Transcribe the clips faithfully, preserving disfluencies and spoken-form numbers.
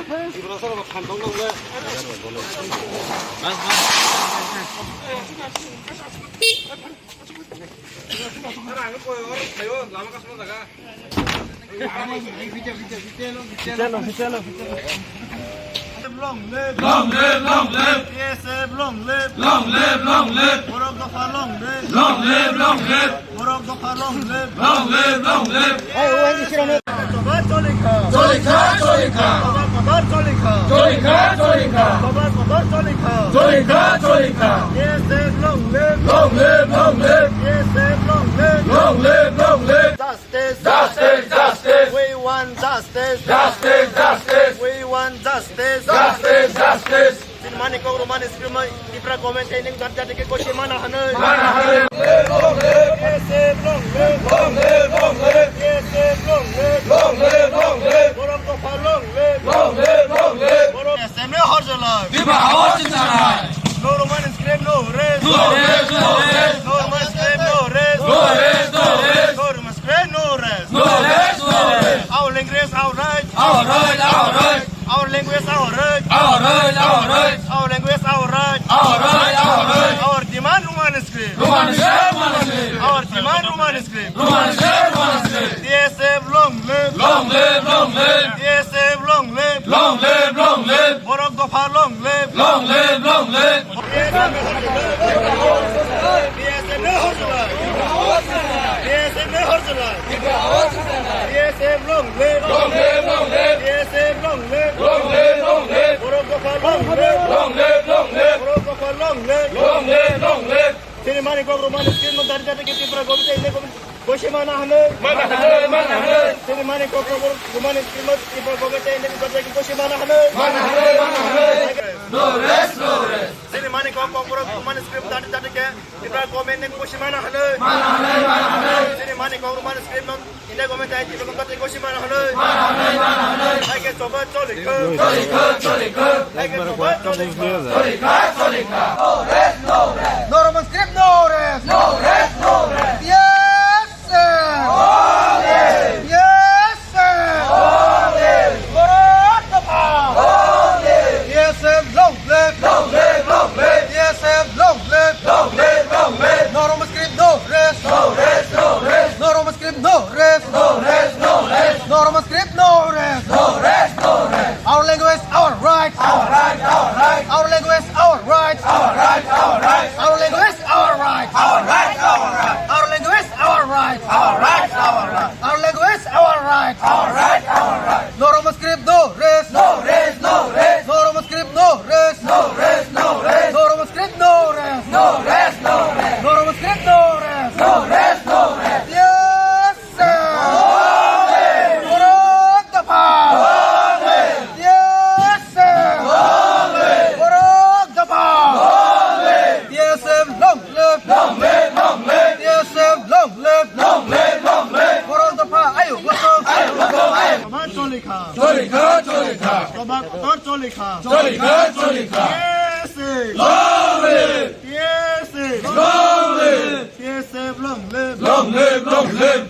Long live, long live. T S F long live. Long live, long live. Borok dopha long live. Long live, long live. Borok dopha long live. Long live, long live. Choli kha, choli kha. Choli kha, choli kha. Choli kha, choli kha. Choli kha, choli kha. T S F long live. Long live, long live. T S F long live. Long live, long live. Justice! Justice! Justice! We want justice! Justice! Justice! We want justice! Justice! Justice! Chini mani kok romani script mo Tipra government tei nung jat jat ke kochi mana hanoi. Mana hanoi. T S F long live. Long live, long live. T S F long live. Long live, long live. Borok dopha long live. Long live, long live. Borok T S F ni horjolai. Tipra hawa chintanai. No romani script no rest. No rest, no rest. No romani script no rest. No rest, no rest. No romani script no rest. No rest, no rest. Our language, our right. Our right, our right. Our language, our right. Our right, our right. Our language, our right. Our right, our right. Our demand, Roman script. Roman script, Roman script. Our demand, Roman script. Roman script, Roman script. T S F long live. Long live, long live. T S F long live. Long live, long live. Borok dopha long live. Long live, long live. T S F ni horjolai. T S F ni horjolai. T S F long live. Long live, long live. T S F long live. Long live, long live. Borok dopha long live. Long live, long live. Borok dopha long live. Long live, long live. Chini mani kok romani script mo dari dari ke Tipra government tei nung government kochi mana hanoi. Mana hanoi, mana hanoi. Chini mani kok romani script mo Tipra government tei nung government kochi mana hanoi. Mana hanoi, mana hanoi. No rest, no rest. Chini mani kok romani script dari dari ke Tipra government ni kochi mana hanoi. Mana hanoi, mana hanoi. Chini mani kok romani script no India government tei Tipra government ni kochi mana hanoi. Mana hanoi, mana hanoi. Hai ke choba choli kha. Choli kha, choli kha. Hai ke choba choli kha. Choli kha, choli kha. No rest, no rest. No Roman script, no rest. No rest, no rest. Yes, sir. Yes, sir. Borok dopha. T S F long live. Long live, long live. T S F long live. Long live, long live. No Roman script, no rest. No rest, no rest. No Roman script, no rest. No rest, no rest. No Roman script, no rest. No rest, no rest. Our language, our right. Our right, our right. Our language, our right. Our right, our right. Our language, our right. Our right, our right. Our language, our right. Our right, our right. Our language, our right. Our right, our right. No Roman script, no rest. No rest, no rest. No Roman script, no rest. No rest, no rest. No Roman script, no rest. No rest, no rest. No Roman script, no rest. No rest, no rest. Yes, sir. Borok dopha. Yes, sir. Borok dopha. T S F long live. Long live, long live. T S F long live. Long live, long live. Borok dopha, ayo, bosong. Ayo, bosong, ayo. Tobak choli kha. Choli kha, choli kha. Tobak kotor choli kha. Choli kha, choli kha. T S F. Long live. T S F. Long live. T S F long live. Long live, long live.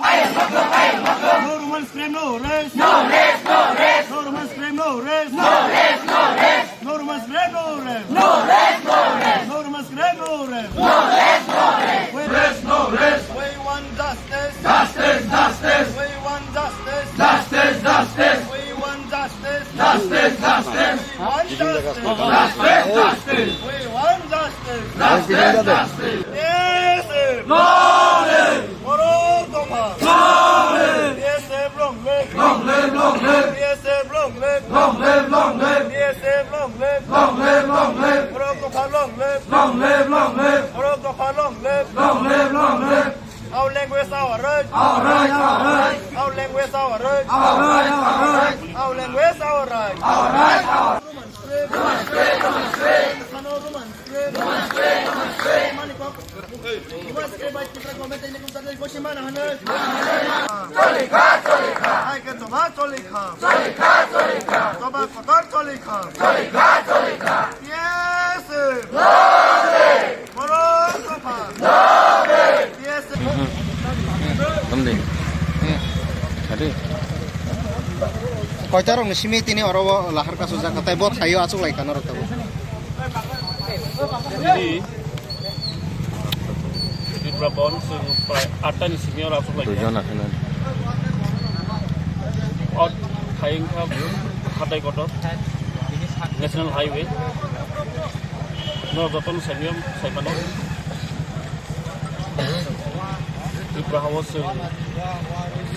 No Roman script, no rest. No rest, no rest. No Roman script, no rest. No rest, no rest. No Roman script, no rest. No rest, no rest. No Roman script, no rest. No rest, no rest. We rest, no rest. We want justice. Justice, justice. We want justice. Justice, justice. We want justice. Justice, justice. We want justice. Justice, justice. We want justice. Justice, justice. Yes, sir. Long live. Borok dopha. Long live. T S F long live. Long live, long live. T S F long live. Long live, long live. T S F long live. Long live, long live. Borok dopha long live. Long live, long live. Borok dopha long live. Long live, long live. Our language, our right. Our right, our right. Our language, our right. Our right, our right. Our language, our right. Our right, our right. Roman script. Roman script, Roman script. Roman script, Roman script. Roman script, Roman script. Roman script, by Tipra government, they never started question, man, hundred. Choli kha, choli kha. Hai ke choba choli kha. Choli kha, choli kha. Choba kotor choli kha. Choli kha, choli kha. Yes, sir. Borok dopha. Yes, sir. Tamde. Adi. Koita rokni simi tini oro o lahar kasujak, tei bo thaio achuk lai kha norok tabuk. Tini Tripura Bandh chwng prai atta ni simi oro achuk lai kha. Duijon akheno. O thai wngkha Hatai Kotor National Highway. No jotono saiman, saimano. Tripura hao chwng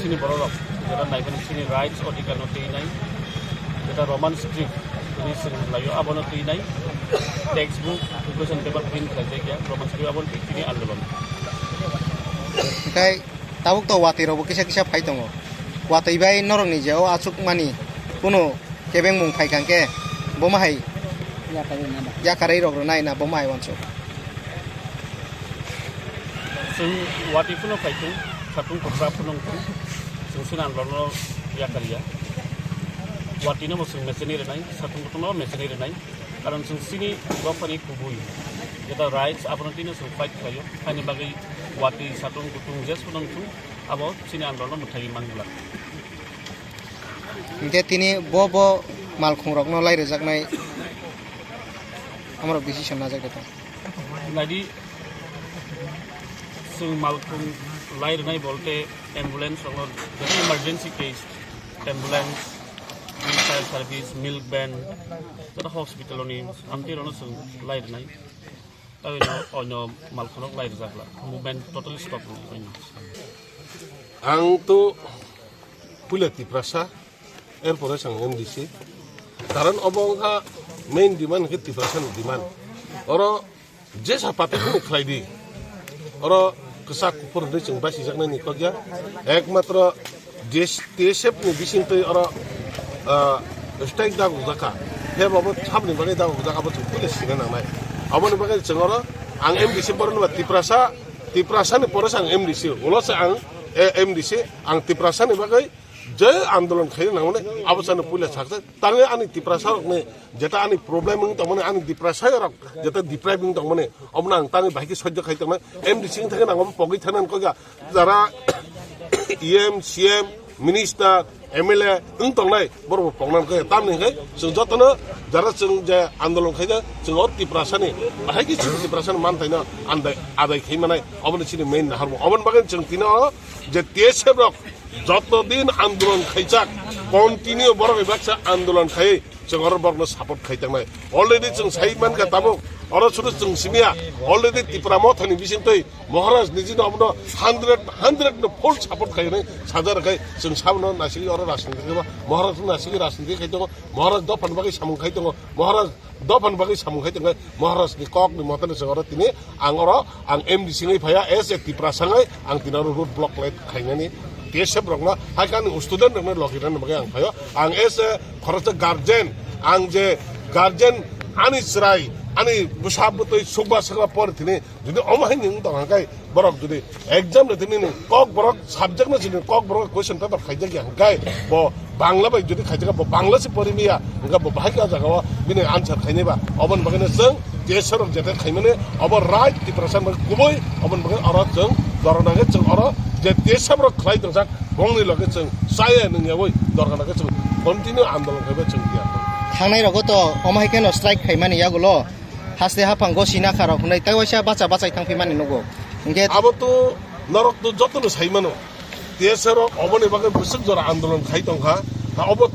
chini bororok jeta naimani chini rights odhikar no twi nai, jeta Roman script hwnwi chwng laio abono twi nai, textbook, question paper print khlaijak ya, Roman script abono twi tini andolon. Hwnkhe tabuk to watwi rokbo kisa kisa phai tongo, watwi bai norokni je o achukmani kunu kebengmung phai kha hwnkhe bo ma hai yakarwi rok rwnai na bo ma hai uansuk. Chwng watwi phano phai thung, satung kotra phano wng thung, chwng sini andolon no yakar ya. Watwi no bo chwng mechanic rwnai, satung kotor no mechanic rwnai. Karon chwng sini dophani kubui jeta rights abono twi no chwng fight khlaio. Haini bagwi watwi satung kutung jes phano wng thung, abo chini andolon no mwthai man glak. Hingke tini bo bo malkhung rokno lai rwjaknai amorok decision najak de tong. Naidi, chwng malkhung lai rwnai bolte ambulance rokno, jodi emergency case, ambulance, fire service, milk van, jodi hospital ni amtwi rokno chwng lai rwnai. Tei oino, oino malkhorok lai rwjak la. Movement totally stop wngkha oino. Ang to puila Tiprasa, erpore sang M D C. Karon obo wngkha main demand khe Tiprasa ni demand. Oro jesa party phano khlai di. Oro kwchak kuphur hwnwi chwng basijaknai ni kok ya. Ekmatro T S F ni bisingtwi oro, ah, strike dagok jakha. He bo saboni bagwi dagok jakha, abo chwng puila sina nangnai. Aboni bagwi chwng oro ang M D C borok nungba Tiprasa, Tiprasa ni pore se ang M D C, ulo se ang, eh, M D C, ang Tiprasa ni bagwi je andolon khaina nangmani abo chano puila saksa. Tangwi ani Tiprasa rokni jeta ani problem wng tongmani, ani Tiprasa rok jeta deprive wng tongmani, omono ang tangwi bahai khe sojjo khai tongnai. M D C wng thangwi nang omo pogwi thangna nang kok ya. Jara E M, C M, minister, M L A wng tongnai, borok bo pokna nang kok ya. Tamni hwnkhe chwng jotono jara chwng je andolon khaina, chwng o Tiprasani, bahai khe chwng Tiprasani manthaino andai, adai khai manai, oboni chini main naharmung. Oboni bagwi chwng tino je T S F rok joto din andolon khaijak, continue borok bai baksa andolon khai, chwng oro borokno support khai tangnai. Already chwng sai mankha tabuk, oro sudu chwng simiya, already Tipra Mothani bisingtwi Maharaj nijino abono hundred, hundred no full support khainai sajak rwkhai, chwng sabono naisingwi oro rajniti khaima, Maharaj naisingwi rajniti khai tongo, Maharaj dophani bagwi samung khai tongo, Maharaj dophani bagwi samung khai tongo, Maharaj ni kok ni mote no chwng oro tini ang oro ang M D C wngwi phaiya, as a Tiprasa wngwi ang tini oro road block khlai khainani T S F rokno, hai khe ani student rokno logi rwna bagwi ang phaio. Ang as a khoroksa guardian, ang je guardian, ani chwrai, ani bwsa bwtwi sukba sakba por tini jodi omo hai ni wng tong hwnkhe, borok jodi exam le tini ni kok borok subject no chini kok borok question paper khaijak ya hwnkhe, bo Bangla bai jodi khaijak bo Bangla se pori miya hwnkhe bo bahai khe o jaga o bini answer khainai ba. Oboni bagwi no chwng T S F rok jete khaimani obo right Tiprasa ni bagwi kubui, oboni bagwi oro chwng dorona khe chwng oro je T S F rok khlai tongjak bongni loge chwng chaya nungyawi dorona khe chwng continue andolon khaiba chwng tiya. Thangnai rogo to omo hai kheno strike khaimani yagulo haste haphang go sina kharok hwnwi tei waisa bacha bachai thang phimani nugo. Hwnkhe abo to norok to jotono sai mano. T S F rok oboni bagwi bwswk jora andolon khai tongkha. Ha, obo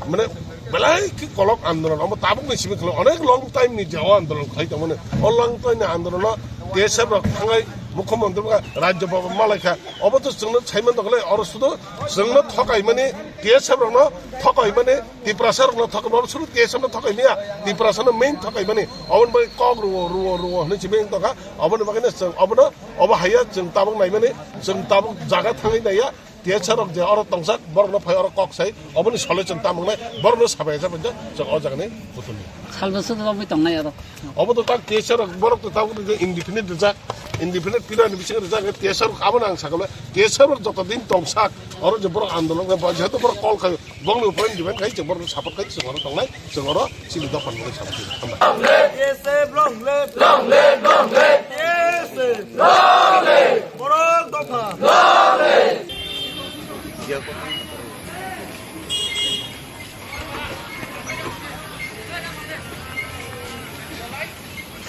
mane belai khe kolok andolon, obo tabukni simi khwlai onek long time ni je o andolon khai tongmani. O long time ni andolono T S F rok thangai mukhyamantri ba rajyo baba malaikha. Obo to chwngno saiman tongkha le, oro sudo chwngno thokaimani, T S F rokno thokaimani, Tiprasa rokno thokaimani, obo sudo T S F no thokaimaya, Tiprasa no main thokaimani. Oboni bagwi kok ruo, ruo, ruo hwnwi simi wng tongkha. Oboni bagwino chwng obono Obo haiya chwng tabuk naimani, chwng tabuk jaga thangwi naiya, T S F rok je oro tongsak, borokno phai oro kok sai, oboni solution tamo wngnai, borokno sabai sabai chwng o jagani butulni. Salbwswk romwi tongnai oro. Obo to tak T S F rok, borok to tabuk je indefinite rijak, indefinite period ni bisingo rijak, T S F rok abono ang sakole, T S F rok joto din tongsak, oro je borok andolon, jehetu borok kol khai, Bongni uphai ni demand khai, chwng borokno support khai, chwng oro tongnai, chwng oro chini dophani bagwi support khainai. Hambai. T S F long live! Long live, long live! T S F long live! Borok dopha! Long live!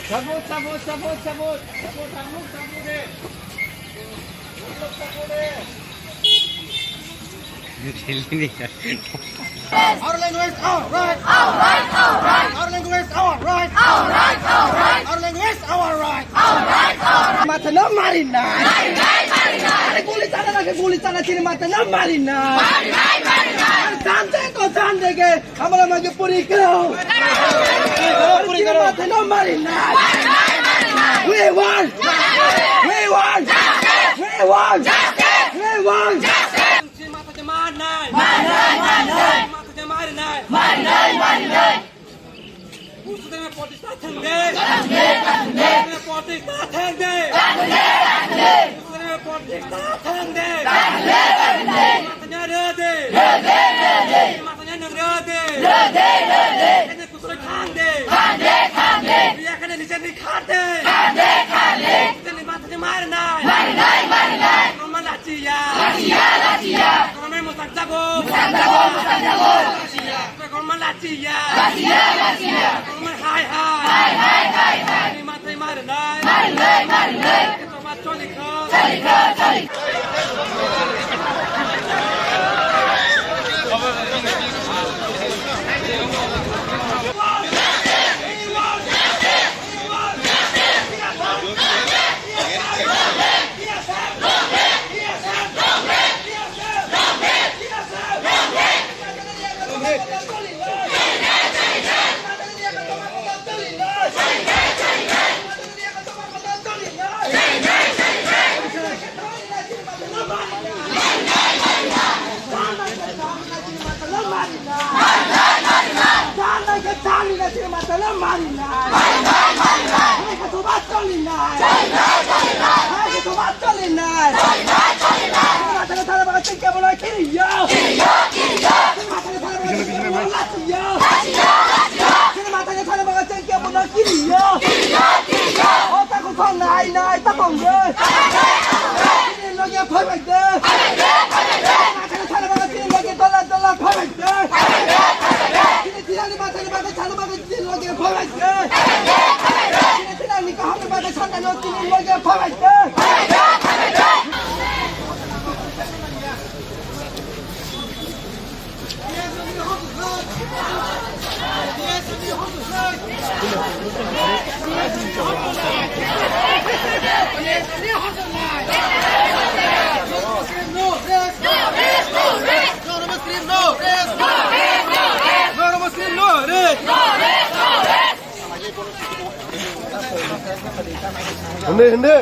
Sabut, sabut, sabut, sabut. Sabut, sabut, sabut, eh. Our language, our right. Our right, our right. Our language, our right. Our right, our right. Our language, our right. Our right, our right. Matha no marinai. Marinai, marinai. Are guli chana na ke guli chana chini matha no marinai. Marinai, marinai. Are jaan de to jaan denge. Hamara mage puri karo. Puri karo. Matha no marinai. Marinai, marinai. We want. We want. We want. We want. Chini matha no marinai. Marinai, marinai. Matha no marinai. Marinai, marinai. Muslim protest thang de. Thang de, thang de. Muslim protest thang de. Thang de, thang de. Muslim protest thang de. Thang de, thang de. Matanya rode. Rode, rode. Matanya nang rode. Rode, rode. Kene kusoi thang de. Thang de, thang de. Biya kene nijer ni khar de. Khar de, khar de. Kene matanya marinai. Marinai, marinai. Normal lachiya. Lachiya, lachiya. Normal musang jago. Musang jago, musang jago. Lachiya. Korma lachiya. Lachiya, lachiya. Korma hai hai. Hai hai, hai hai. Ni mathai marinai. Marinai, marinai. Korma cholikha. Cholikha, cholikha. Hindi, hindi.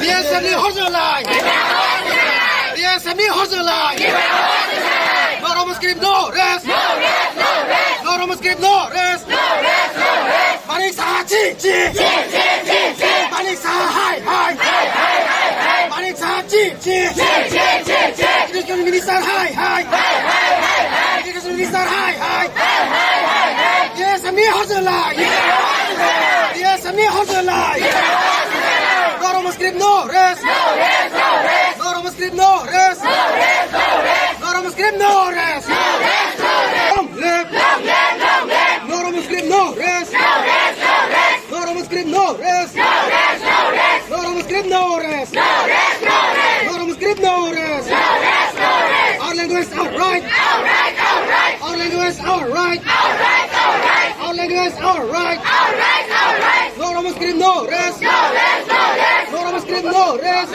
B S F ni hojolai. B S F ni hojolai. Norok Muslim no rest. Norok Muslim no rest. Manik Saha chi chi. Manik Saha hai hai. Manik Saha chi chi. Education Minister hai hai. Education Minister hai hai. B S F ni hojolai. B S F ni hojolai. Norok Muslim no rest. Norok Muslim no rest. Norok Muslim no rest. Long live. Norok Muslim no rest. Norok Muslim no rest. Norok Muslim no rest. Norok Muslim no rest. Our language, our right. Our language, our right. Our language, our right. Norok Muslim no rest. Norok Muslim no rest.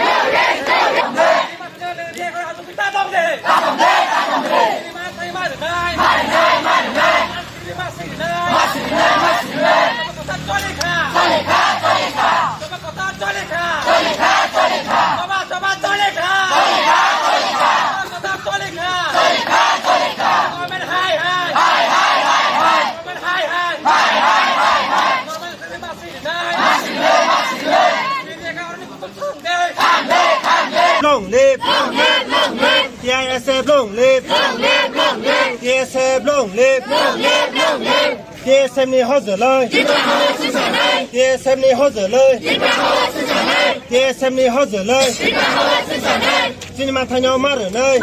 Long live! Long live, long live! T I S F long live! Long live, long live! T S F long live! Long live, long live! T S F ni hojolai! T S F ni hojolai! T S F ni hojolai! Chini mathai no marunai!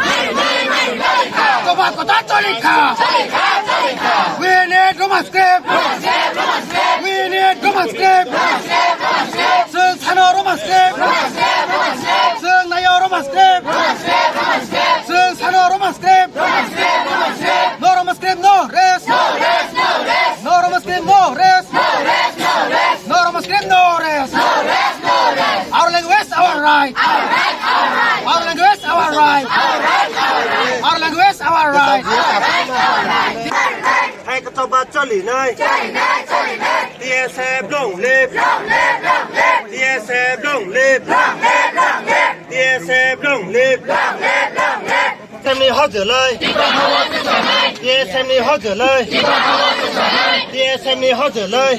Roma kota cholikha! Cholikha, cholikha! We need Roma Script! We need Roman script! Chwng sano Roman script! Chwng nayo Roman script! Chwng sano Roman script! No Roman script, no rest! No Roman script, no rest! No Roman script, no rest! Our language, our right! Our language, our right! Our language, our right! Hai katoba choli nai. Choli nai, choli nai. T S F long live. Long live, long live. T S F long live. Long live, long live. T S F long live. Long live, long live. T S F ni hojolai. T S F ni hojolai. T S F ni hojolai.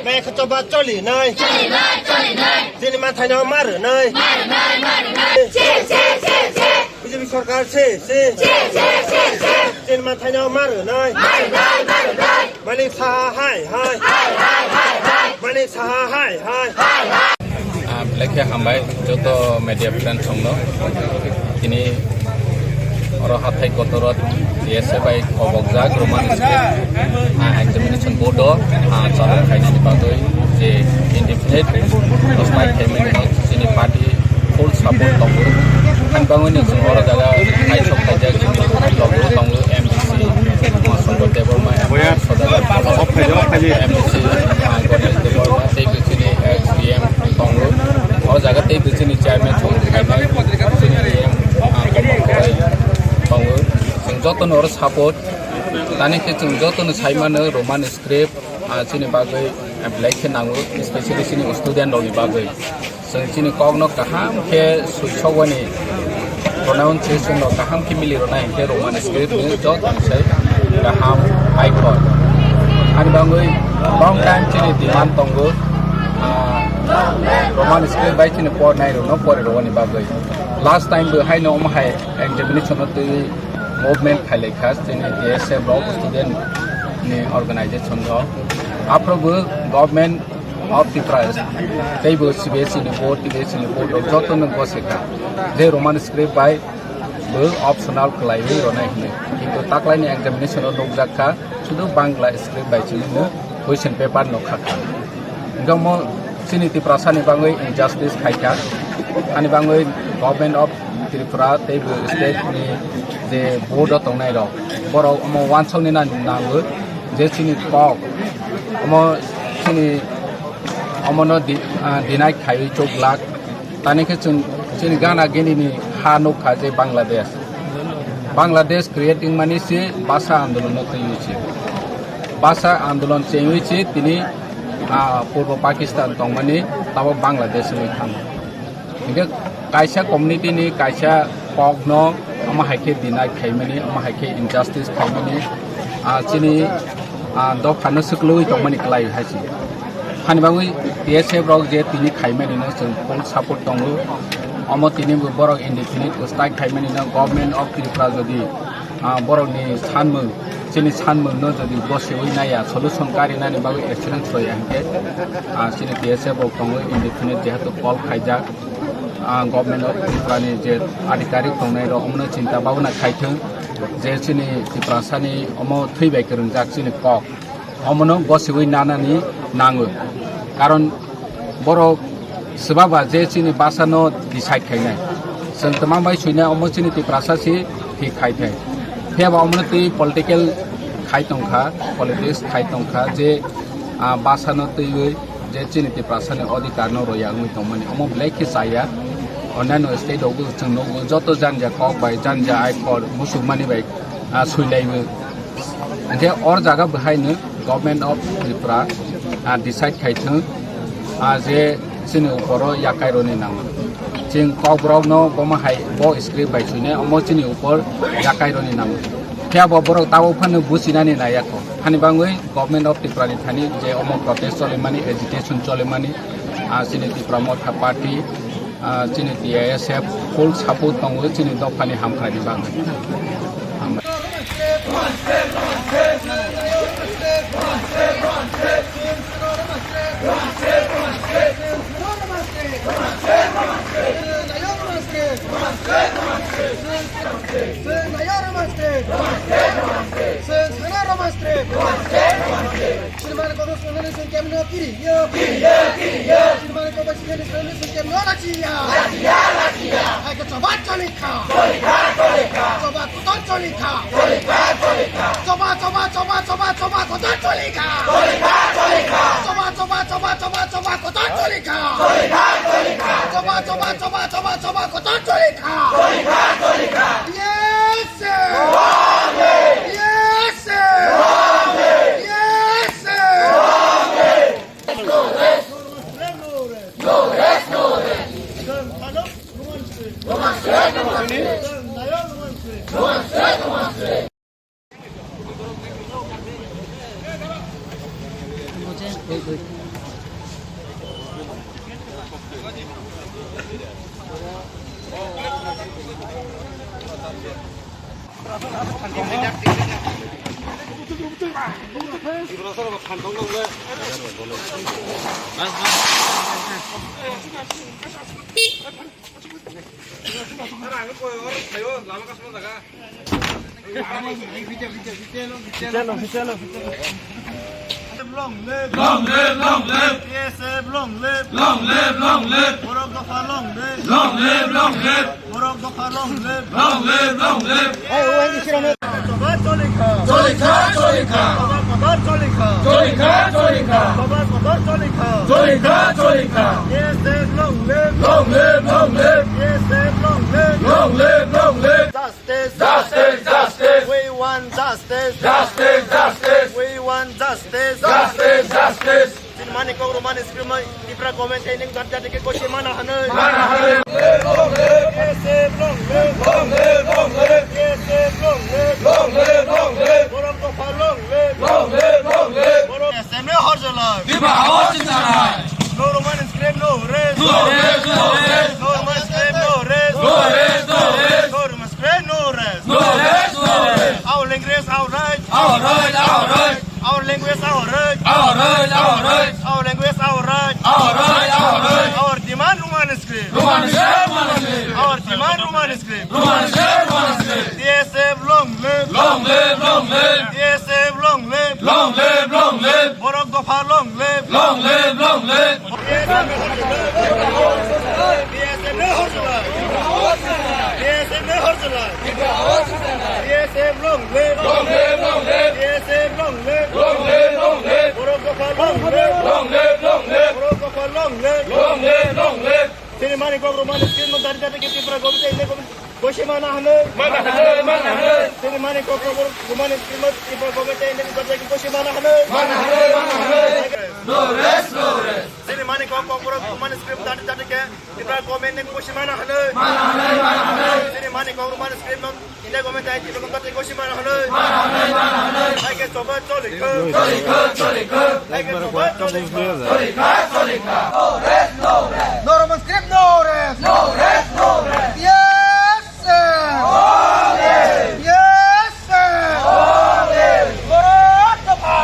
Mai katoba choli nai. Choli nai, choli nai. Chini mathai no maru nai. Maru nai, maru nai. Che, che, che, che. B J P sorkar se, se. Che, che, che, che. Chini mathai no maru nai. Maru nai, maru nai. Malik Saha hai, hai. Hai, hai, hai, hai. Malik Saha hai, hai. Hai, hai. Ah, belai khe hambai joto media friends rokno. Tini oro hathai kotor o T S F bai kobokjak Roman script, ah, examination board o, ah, chalok khainani bagwi je indefinite strike khaimani no chini party full support tongo. Ani bagwi ni chwng oro jaga kaisok khaijak chini logo tongo M D C Umashankar Debbarma, M D C Sodagar Polo, M D C, ah, Ganesh Debbarma, tei bo chini ex D M tongo. O jaga tei bo chini chairman tongo, chini D M, ah, Komol Khowai tongo. Chwng jotono oro support, tani khe chwng jotono sai mano Roman script, ah, chini bagwi, ah, belai khe nango, especially chini student rokni bagwi. Chwng chini kokno kaham khe suisogwani pronunciation rok kaham khe mili rwnai hinkhe Roman script ni joto sai kaham hai kho. Ani bagwi long time chini demand tongo, ah, Roman script bai chini pornai rokno pori rwani bagwi. Last time bo haino omo hai examination no twi movement khailai kha chini T S F rok student ni organization rok. Aphuru bo government of Tripura tei bo C B S E ni board, T B S E ni board rok joto no gose kha je Roman script bai bo optional khlaiwi rwnai hwnwi. Kintu taklaini examination o nukjak kha sudu Bangla script bai chini no question paper no kha kha. Hingke omo chini Tiprasa ni bagwi injustice khai kha. Ani bagwi Government of Tripura tei bo state ni je board o tongnai rok, borok omo wansok ni na nango je chini kok omo chini omono di-, ah, deny khaiwi chuk glak. Tani khe chwng chini gana gini ni ha nuk kha je Bangladesh. Bangladesh creating mani se basa andolon no twiwi se. Basa andolon chengwi se tini, ah, Purbo Pakistan tongmani tabo Bangladesh wngwi thang. Hingke kaisa community ni kaisa kok no omo hai khe deny khaimani, omo hai khe injustice khaimani, ah, chini, ah, dopha no swklwi tongmani kwlai hai se. Hani bagwi T S F rok je tini khaimani no chwng full support tongo. Omo tini bo borok indefinite strike khaimani no Government of Tripura jodi, ah, borok ni sanmung, chini sanmung no jodi gosiwi naiya, solution karinani bagwi action soya hinkhe, ah, chini T S F rok tongo indefinite jehetu call khaijak, ah, Government of Tripura ni je adhikarik tongnai rok omono chinta babona khaithwng je chini Tiprasa ni omo thwi bai kwrwngjak chini kok. Omono gosiwi nanani nango. Karon borok swbaba je chini basa no decide khainai. Chwng twma bai suinai omo chini Tiprasa si thik khai thai. Phiya ba omono twi political khai tongkha, politics khai tongkha je, ah, basa no twiwi je chini Tiprasa ni odhikar no roya wngwi tongmani. Omo belai khe chaya. Onano state rok bo chwng nugo joto janja kok bai janja aikhor musukmani bai, ah, suilaiwi. Hingke or jaga bo haino Government of Tripura, ah, decide khai thung, ah, je chini uporo yakai roni nango. Chwng kokborok no bomo hai bo script bai suine omo chini upor yakai roni nango. Phiya bo borok tabok phano buchinani naiya kho. Hani bangwi Government of Tripura ni thani je omo protest cholimani, agitation cholimani, ah, chini Tipra Motha Party, ah, chini T S F full support tongo chini dophani hamkrai ni bagwi. Hambai. Srimani Congress Convention camp no kiri yo. Srimani Congress Convention camp no lachiya. Hai ke choba choli kha. Choba kotor choli kha. Choba, choba, choba, choba, choba kotor choli kha. Choba, choba, choba, choba, choba kotor choli kha. Choba, choba, choba, choba, choba kotor choli kha. Yes, sir. Yes, sir. Yes, sir. Long live, long live. Long live, long live. T S F long live. Long live, long live. Borok dopha long live. Long live, long live. Borok dopha long live. Long live, long live. Choba choli kha. Choli kha, choli kha. Choba kotor choli kha. Choli kha, choli kha. Choba kotor choli kha. Choli kha, choli kha. T S F long live. Long live, long live. T S F long live. Long live, long live. Justice. Justice, justice. We want justice. Justice, justice. We want justice. Justice, justice. Chini mani kok romani script mai Tipra government tei ning jat jat ke kosi mana hanoi. Mana hanoi. T S F long live. Long live, long live. T S F long live. Long live, long live. Borok dopha long live. Long live, long live. Borok S M A horjalai. Tipra hawa chintanai. No romani script no rest. No rest, no rest. No romani script no rest. No rest, no rest. No romani script no rest. No rest, no rest. Our language, our right. Our right, our right. Our language, our right. Our right, our right. Our language, our right. Our right, our right. Our demand, Roman script. Roman script, Roman script. Our demand, Roman script. Roman script, Roman script. T S F long live. Long live, long live. T S F long live. Long live, long live. Borok dopha long live. Long live, long live. T S F ne horjalai. T S F ne horjalai. T S F long live. Long live, long live. T S F long live. Long live, long live. Borok dopha long live. Long live, long live. Borok dopha long live. Long live, long live. Chini mani kok romani script no dari dari ke Tipra government tei India government kosi mana hanoi. Mana hanoi, mana hanoi. Chini mani kok romani script no Tipra government tei India government kosi mana hanoi. Mana hanoi, mana hanoi. No rest, no rest. Chini mani kok romani script dari dari ke Tipra government ni kosi mana hanoi. Mana hanoi, mana hanoi. Chini mani kok romani script no India government tei Tipra government kosi mana hanoi. Mana hanoi, mana hanoi. Hai ke choba choli kha. Choli kha, choli kha. Hai ke choba choli kha. Choli kha, choli kha. No rest, no rest. No Roman script, no rest. No rest, no rest. Yes, sir. Yes, sir. Borok dopha.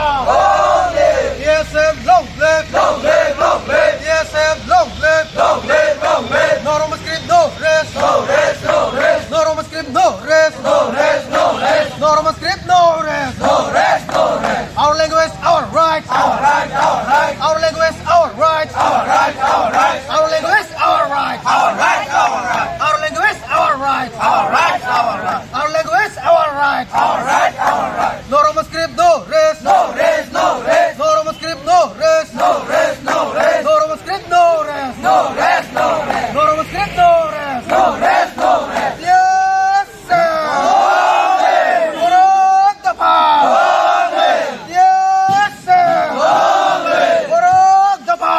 T S F long live. Long live, long live. T S F long live. Long live, long live. No Roman script, no rest. No rest, no rest. No Roman script, no rest. No rest, no rest. No Roman script, no rest. No rest, no rest. Our language, our right. Our right, our right. Our language, our right. Our right, our right. Our language, our right. Our right, our right. Our language, our right. Our right, our right. Our language, our right. Our right, our right. No Roman script, no rest. No rest, no rest. No Roman script, no rest. No rest, no rest. No Roman script, no rest. No rest, no rest. No Roman script, no rest. No rest, no rest. Yes, sir. Borok dopha. Yes, sir. Borok dopha.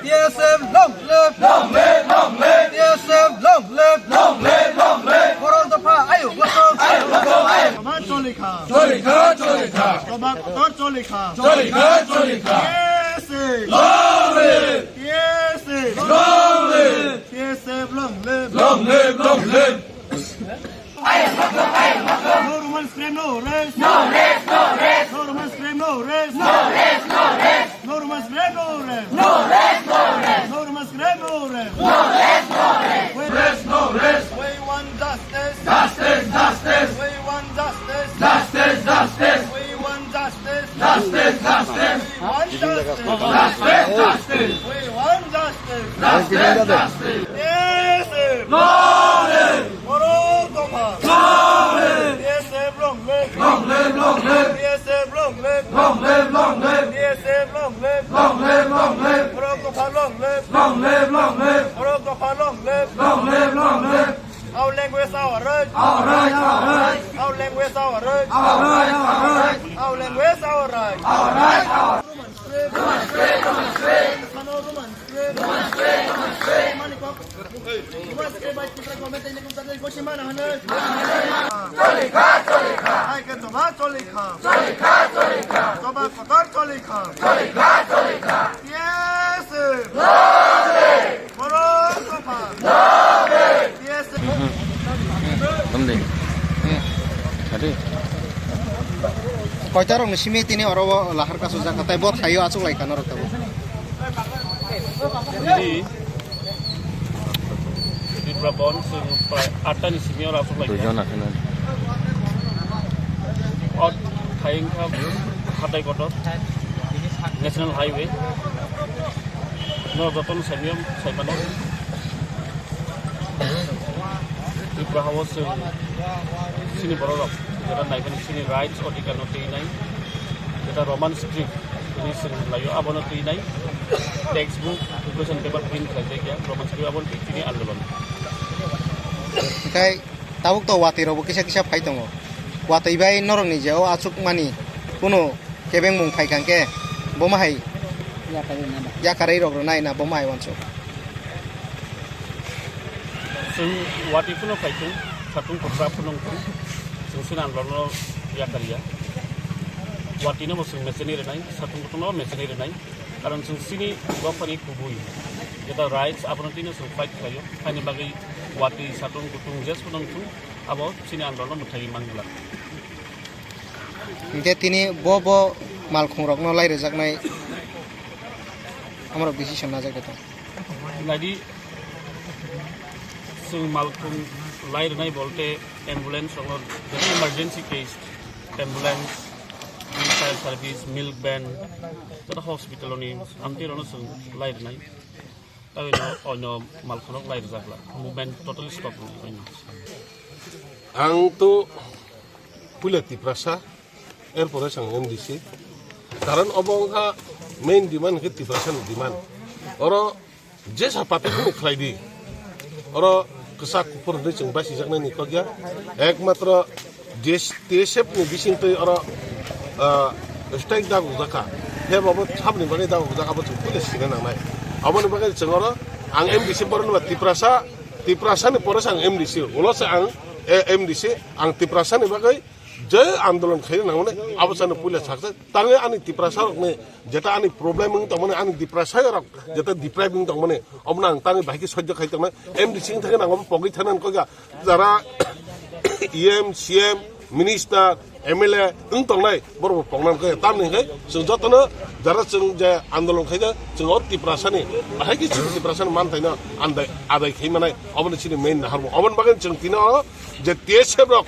T S F long live. Long live, long live. T S F long live. Long live, long live. Borok dopha, ayo, bosong. Ayo, bosong, ayo. Choba choli kha. Choli kha, choli kha. Choba kotor choli kha. Choli kha, choli kha. T S F. Long live. T S F. Long live. T S F long live. Long live, long live. No Roman script, no rest. No rest, no rest. No Roman script, no rest. No rest, no rest. No Roman script, no rest. No rest, no rest. No Roman script, no rest. No rest, no rest. We, rest, no rest. We want justice. Justice, justice. We want justice. Justice, justice. We want justice. Justice. Justice. Yes, sir. Long live. Borok Dopha. Long live. Yes, sir. Long live. Long live, long live. Yes, sir. Long live. Long live, long live. Yes, sir. Long live. Long live, long live. Borok Dopha long live. Long live, long live. Borok Dopha long live. Long live, long live. Our language, our right. Our right, our right. Our language, our right. Our right, our right. Our language, our right. Our right, our Roman script, Roman script, Roman script. Roman script, Roman script. Roman script by Tipra government, they make them go, Shimana, Hana. Choli kha, choli kha. Hai ke choba, choli kha. Choli kha, choli kha. Choba kotor, choli kha. Choli kha, choli kha. Yes. Long live. Borok Dopha. Yes. Tamde. Adi. Koita rok ni simi tini oro o lahar kasu jaka tai bo thaio achuk lai kha norok tabo. Hindi. Tripura Bond chwng prai atta ni simi oro achuk lai kha. Duijon akhana. O thai wngkha hatai kotor National Highway. No jotono saimiyam saimano. Tripura hao chwng chini borok rok jeta naikani chini rights odhikar no twi nai. Jeta Roman script ni chwng laio abono twi nai. Textbook, question paper print khlai jai kya Roman script abono twi chini andolon. Hingkhai tabuk to watwi rok bo kisa kisa phai tongo. Watwi bai norok ni je o achuk mani kunu kebengmung phai kha hwnkhe, bo ma hai yakarwi nai na? Yakarwi rok rwnai na, bo ma hai uansuk? Chwng watwi phano phai thung, satung kwchra phano wng thung, chwng sini andolon no yakarya. Watwi no bo chwng mecheni rwnai, satung kutung no mecheni rwnai. Karon chwng sini dophani kubui jeta rights abono twi no chwng fight khlaio. Haini bagwi watwi satung kutung jes phano wng thung, abo sini andolon no mwthai mangla. Hingke tini bo, bo malkhung rokno lai rwjaknai amorok decision najak de tong. Naidi, chwng malkhung lai rwnai bolte ambulance rokno, jodi emergency case, ambulance, fire service, milk van, jodi hospital ni amtwi rokno chwng lai rwnai. Tei no, oino malkhorok lai rwjak la. Movement totally stop wngkha. Ang to puila Tiprasa, erpore sang M D C. Karon obo wngkha main demand khe Tiprasa ni demand. Oro jesa party phano khlai di. Oro kwchak kuphur hwnwi chwng basijaknai ni kok ya. Ekmatro T S F ni bising twi oro, ah, strike dagok jakha. He babo sabni bagwi dagok jakha, abo chwng puila sina nangnai. Aboni bagwi chwng oro ang M D C borok nungba Tiprasa, Tiprasa ni pore se ang M D C, ulo se ang, eh, M D C, ang Tiprasa ni bagwi je andolon khaina nangmani abo chwngno puila saksa. Tangwi ani Tiprasa rokni jeta ani problem wng tongmani, ani Tiprasa rok jeta deprive wng tongmani, omono ang tangwi bahai khe sojjo khai tongnai. M D C wng thangwi nang obo pogwi thangna kok ya. Jara E M, C M, minister, M L A wng tongnai, borok bo pokna wngkha. Tamni hwnkhe chwng jotono jara chwng je andolon khaijak, chwng o Tiprasani, bahai khe chini Tiprasani manthaino andai, adai khai manai, oboni chini main naharmung. Oboni bagwi chwng tini o je T S F rok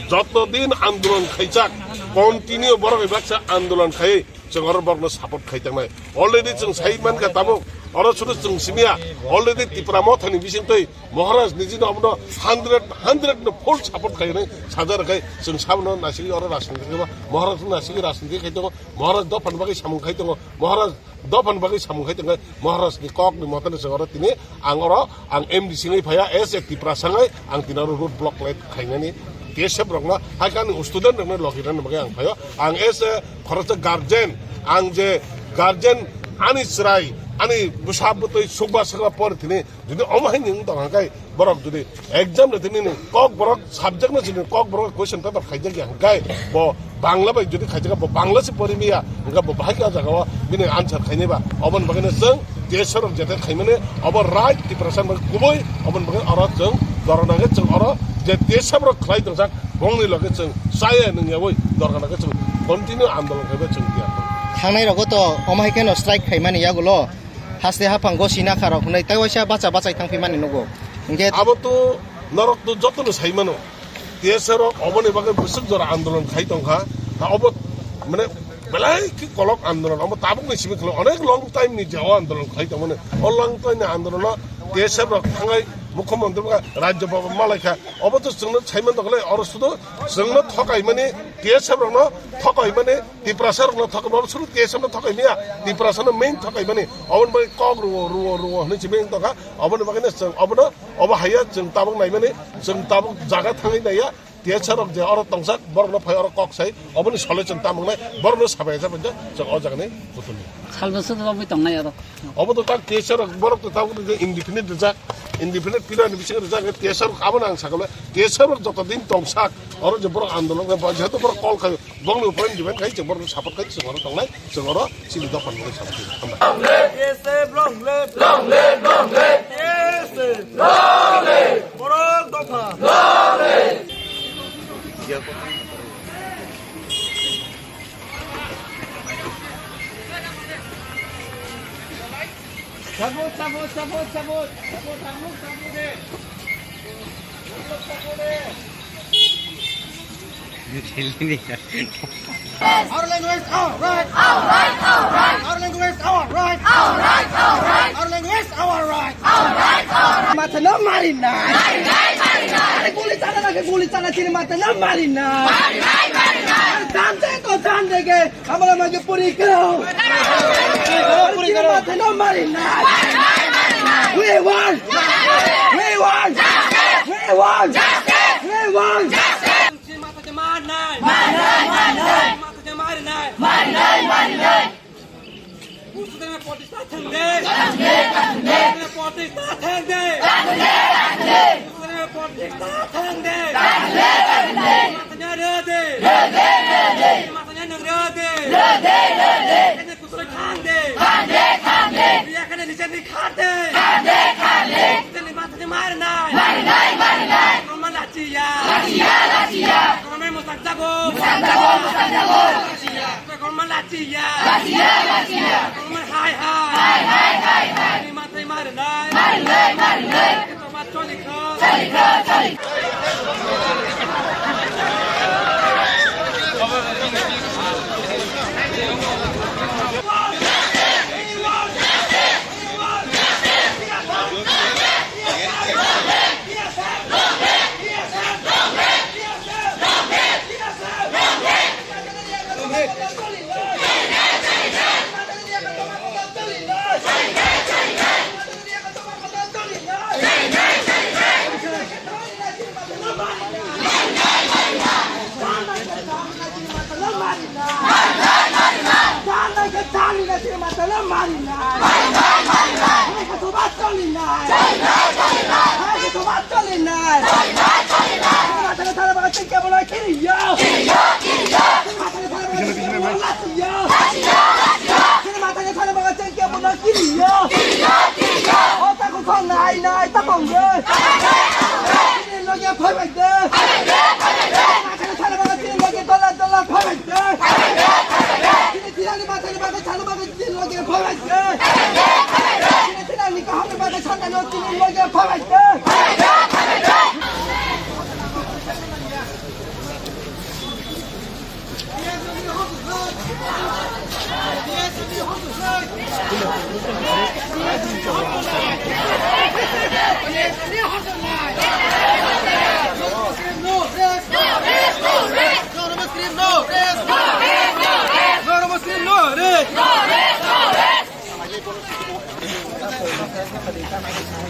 joto din andolon khaijak, continue borok bai baksa andolon khai, chwng oro borokno support khai tangnai. Already chwng sai mankha tabuk, oro sudu chwng simiya, already Tipra Mothani bisingtwi Maharaj nijino abono hundred, hundred no full support khainai sajar khai chwng sabono naisingwi oro rajniti khai Maharaj no naisingwi rajniti khai tongo, Maharaj dophani bagwi samung khai tongo, Maharaj dophani bagwi samung khai tongo, Maharaj ni kok ni mote no chwng oro tini ang oro ang M D C wngwi phaiya, as a Tiprasa wngwi ang tini oro road block lai khainani T S F rokno hai khe ani student rokno logi rwna bagwi ang phaio, ang as a khoroksa guardian, ang je guardian ani chwrai ani bwsa bwtwi sukba sakba por tini Jodi omo hai ni wng tong hwnkhe borok jodi exam le tini ni kok borok subject no chini kok borok question paper khaijak ya hwnkhe bo Bangla bai jodi khaijak bo Bangla se pori miya hwnkhe bo bahai khe o jaga o bini answer khainai ba. Oboni bagwi no chwng T S F rok jete khaimani obo right Tiprasa bai kubui oboni bagwi oro chwng dorona khe chwng oro je T S F rok khlai tongjak bongni loge chwng chaya nungyawi dorona khe chwng continue andolon khaiba chwng tiya. Thangnai rogo to omo hai kheno strike khaimani yagulo. Haste haphang gosi nakha rok hwnwi tei waisa bacha bachai thang phimani nugo. Hingke abo to norok to jotono sai mano. T S F rok oboni bagwi bwswk jora andolon khai tongkha. Ta obo mane Belai khe kolok andolon, omo tabukni simi khwlai onek long time ni je o andolon khlai tongmani. O long time ni andolono T S F rok thangai mukhyamantri ba rajyo baba malaikha. Obo to chwngno saiman tongkhlai, oro sudo chwngno thokaimani, T S F rokno thokaimani, Tiprasa rokno thokaimani, obo sudo T S F no thokaimaya, Tiprasa no main thokaimani. Oboni bai kok ruo, ruo, ruo hwnwi simi wng tongkha. Oboni bagwino chwng obono, obo haiya chwng tabuk naimani, chwng tabuk jaga thangwi naiya. T S F rok je oro tongsak, borokno phai oro kok sai, oboni solution tamo wngnai, borokno sabai jak, chwng o jagani putuli. Salbwswk rwgwi tongnai oro. Obo to tak T S F rok, borok to tabuk je indefinite rijak, indefinite period ni bisingo rijak, T S F rok abono ang sakha, T S F rok joto din tongsak, oro je borok andolon khe, jehetu borok call khai, borokni upai depend khai, chwng borokno support khai, chwng oro tongnai. Chwng oro chini dophani bagwi sabai twi. Hambai. T S F long live! Long live, long live! T S F long live! Borok dopha long live! Sabot, sabot, sabot, sabot, sabot, sabot, sabot, sabot, sabot, sabot. Our language, our right. Our right, our right. Our language, our right. Our right, our right. Our language, our right. Our right, our right. Mata no mari na. Mari nai, mari nai. Are guli chana na ke guli chana chini mata no mari na. Mari nai, mari nai. Are jam se to jam denge. Hamara mage puri karo. Puri karo. Mata no mari na. Mari nai, mari nai. We want. We want. We want. We want. Chini mata je mar nai. Mar nai, mar nai. Chini mata je mar nai. Mar nai, mar nai. Musudaima protesta thang de. Thang de, thang de. Musudaima protesta thang de. Thang de, thang de. Musudaima protesta thang de. Thang de, thang de. Mata je re de. Re de, re de. Mata je nang re de. Re de, re de. Kene kusoi thang de. Thang de, thang de. Biya kene niche ni khar de. Khar de, khar de. Kene mata je mar nai. Mar nai, mar nai. Roma lachiya. Lachiya, lachiya. Roma musang jago. Musang jago, musang jago. Lachiya. Roma lachiya. Lachiya, lachiya. Roma hai, hai. Hai, hai, hai, hai. Ni mata mar nai. Mar nai, mar nai. Roma choli kho. Choli kho, choli kho.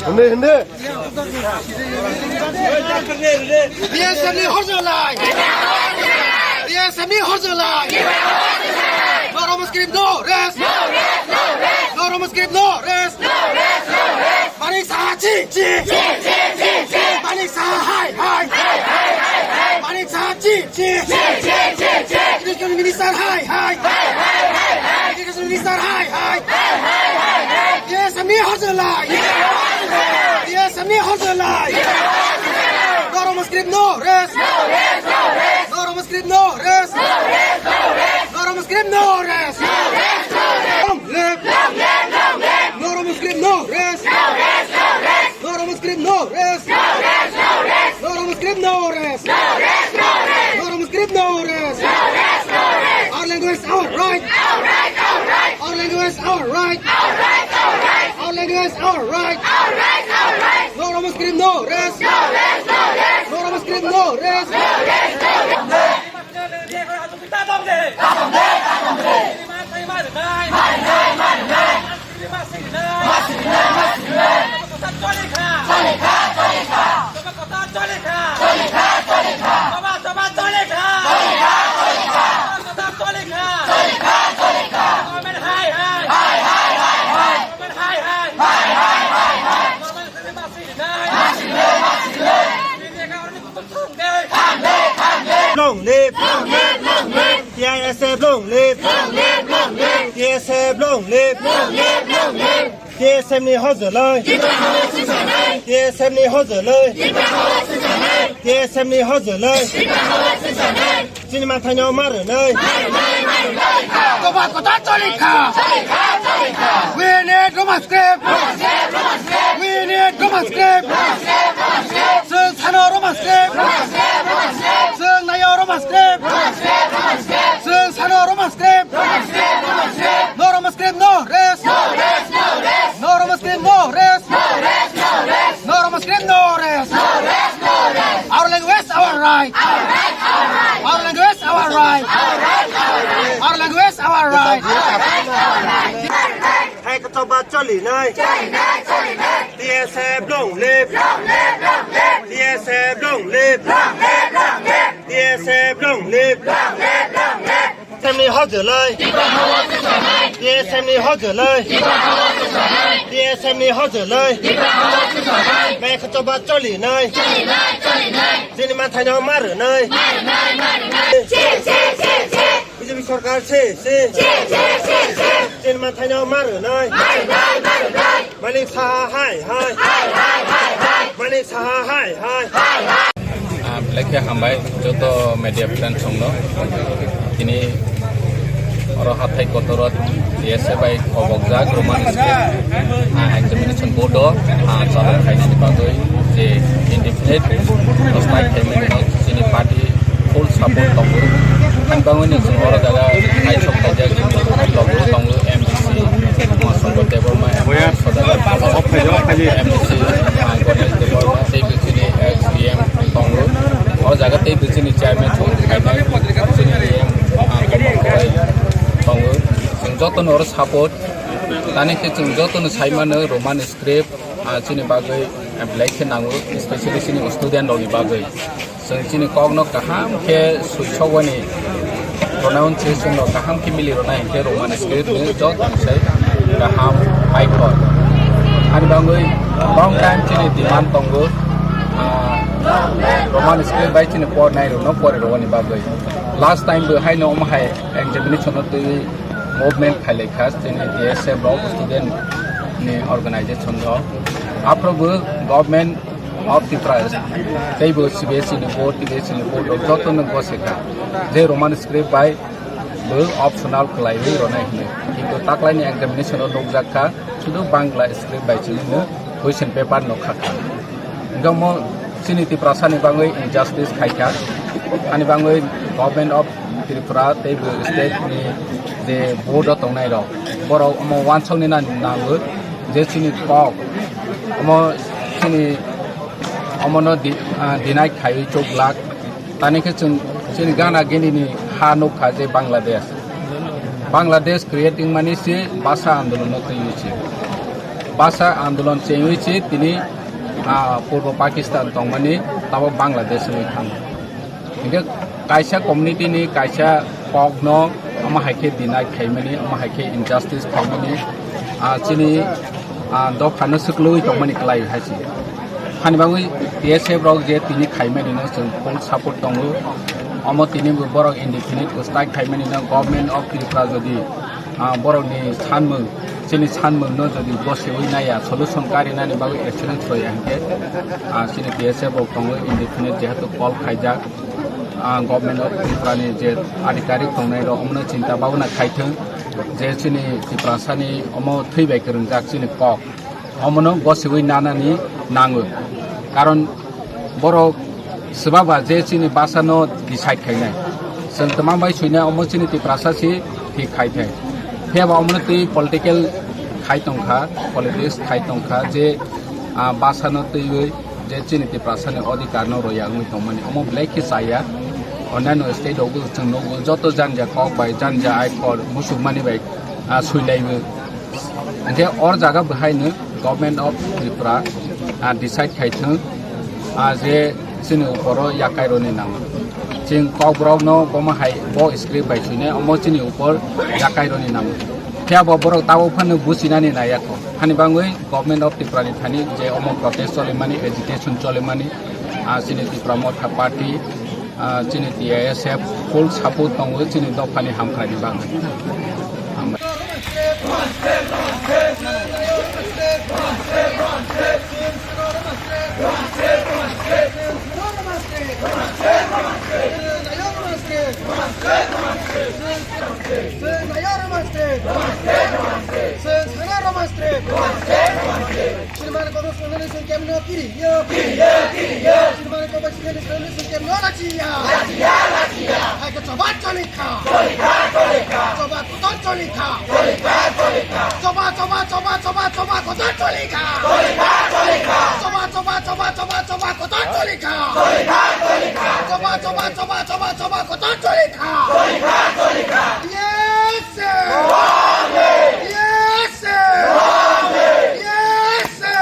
Hindi, hindi. B S F ni horjolai. B S F ni horjolai. No Oromo script, no rest. No rest, no rest. No Oromo script, no rest. No rest, no rest. Manik Saha chi, chi. Chi, chi, chi, chi. Manik Saha hai, hai. Hai, hai, hai, hai. Manik Saha chi, chi. Chi, chi, chi, chi. Education Minister hai, hai. Hai, hai, hai, hai. Education Minister hai, hai. Hai, hai, hai, hai. B S F ni horjolai. B S F ni horjolai. No Oromo script, no rest. No rest, no rest. No Oromo script, no rest. No rest, no rest. No Oromo script, no rest. No rest, no rest. Long live. Long live, long live. No Oromo script, no rest. No rest, no rest. No Oromo script, no rest. No rest, no rest. No Oromo script, no rest. No rest, no rest. No Oromo script, no rest. No rest, no rest. Our language, Our right. Our right, our right. Our language, our right. Our right, our right. Our language, our right. Our right, our right. No Roma script, no rest. No rest, no rest. No Roma script, no rest. No rest, no rest. Long live! T I S F long live! T S F long live! T S F ni hojoloi! T S F ni hojoloi! T S F ni hojoloi! Chini mathaino ma rwnai. Toba kota choli kha. We need Roma script. We need Roma script. Chwng sano Roma script. Chwng naio Roma script. Chwng sano Roma script. No Roma script, no rest. No Roma script, no rest. No Roma script, no rest. Our language, our right. Our language, our right. Our language, our right. Hai ka toba choli nai. T S F long live. T S F long live. T S F long live. T S F ni hojoloi. T S F ni hojoloi. T S F ni hojoloi. Mai kha toba choli nai. Chini mathaino ma rwnai. B J P sarkar se se. Chini mathaino ma rwnai. Manik Saha hai hai. Manik Saha hai hai. Ah, belai khe hambai joto media friends rokno. Tini oro hathai kotor o T S F bai khobokjak Roman script, ah, examination board o, ah, chalok khainani bagwi je indefinite strike khaimani no chini party full support tongo. Ani bagwi ni chwng oro jaga hai sok khaijak tongo, tongo M D C Umashankar Debbarma, Sodagar Off khaidi, off khaidi. M D C, ah, Ganesh Debbarma, tei bini ex D M tongo. O jaga tei bini chairman tongo, khainai bini D M, ah, Komol Korai tongo. Chwng jotono oro support, tani khe chwng jotono sai mano Roman script, ah, chini bagwi, ah, belai khe nango, especially chini student rokni bagwi. Chwng chini kokno kaham khe suisokwani pronunciation rok kaham khe mili rwna hinkhe Roman script ni joto sai kaham paithor. Ani bagwi long time chini demand tongo, ah, Roman script bai chini pornai rokno pori rwani bagwi. Last time bo haino omo hai examination no twi movement khailai kha chini T S F rok student ni organization rok. Aphuru bo government of Tripura tei bo C B S E ni board, T B S E ni board rok joto no gose kha je Roman script bai bo optional khlaiwi rwnai hwnwi. Kintu taklaini examination o nukjak kha sudu Bangla script bai chini no question paper no kha kha. Hingke omo chini Tiprasa ni bagwi injustice khai kha. Ani bagwi Government of Tripura tei bo state ni je board o tongnai rok, borok omo wansok ni na nango je chini kok omo chini omo no di-, ah, deny khaiwi chuk lak. Tani khe chwng chini gana gini ni ha nuk kha je Bangladesh. Bangladesh creating mani se basa andolon no twiwi se. Basa andolon chengwi se tini, ah, Purbo Pakistan tongmani tabo Bangladesh wngwi thango. Hingke kaisa community ni kaisa kok no omo hai khe deny khaimani, omo hai khe injustice khaimani, ah, chini, ah, dopha no swklwi tongmani kwlai hai se. Hani bagwi T S F rok je tini khaimani no chwng full support tongo. Omo tini bo borok indefinite strike khaimani no Government of Tripura jodi, ah, borok ni sanmung, chini sanmung no jodi gosiwi naiya, solution karinani bagwi action rwya hinkhe, ah, chini T S F rok tongo indefinite jehetu call khaijak, ah, Government of Tripura ni je adhikarik tongnai rok omono chinta bhabna khaithwng je chini Tiprasa ni omo thwi bai kwrwngjak chini kok. Omono gosiwi nanani nango. Karon borok swbaba je chini basa no decide khainai. Chwng twmang bai swinai omo chini Tiprasa si Khai thai. Phiya ba omono twi political khai tongkha, politics khai tongkha je, ah, basano twiwi je chini Tiprasani odhikar no roya wngwi tongmani. Omo belai khe chaya. Onnaino state rogo chwng nugo joto janja kok bai, janja aikhor, musukmani bai, ah, suilaiwi. Hingkhe or jaga bahaino Government of Tripura, ah, decide khai thung, ah, je chini uporo yakai roni nango. Chwng kokborok no bomo hai bo script bai suinai, omo chini upor yakai roni nango. Phiya bo borok tabuk phano buchinani naiya kho. Hani bangwi Government of Tripura ni thani je omo protest cholimani, agitation cholimani, ah, chini Tipra Motha Party, ah, chini T I S F full support tongo chini dophani hamkrai ni bagwi. Hambai. Sirmani kobo songani song kemno kiri yo. Kiri yo, kiri yo. Sirmani kobo songani song kemno lachiya. Lachiya, lachiya. Hai ke choba cholikha. Cholikha, cholikha. Choba kotor cholikha. Cholikha, cholikha. Choba, choba, choba, choba, choba kotor cholikha. Cholikha, cholikha. Choba, choba, choba, choba, choba kotor cholikha. Cholikha, cholikha. Choba, choba, choba, choba, choba kotor cholikha. Cholikha, cholikha. Yes, sir. Yes, sir. Yes, sir.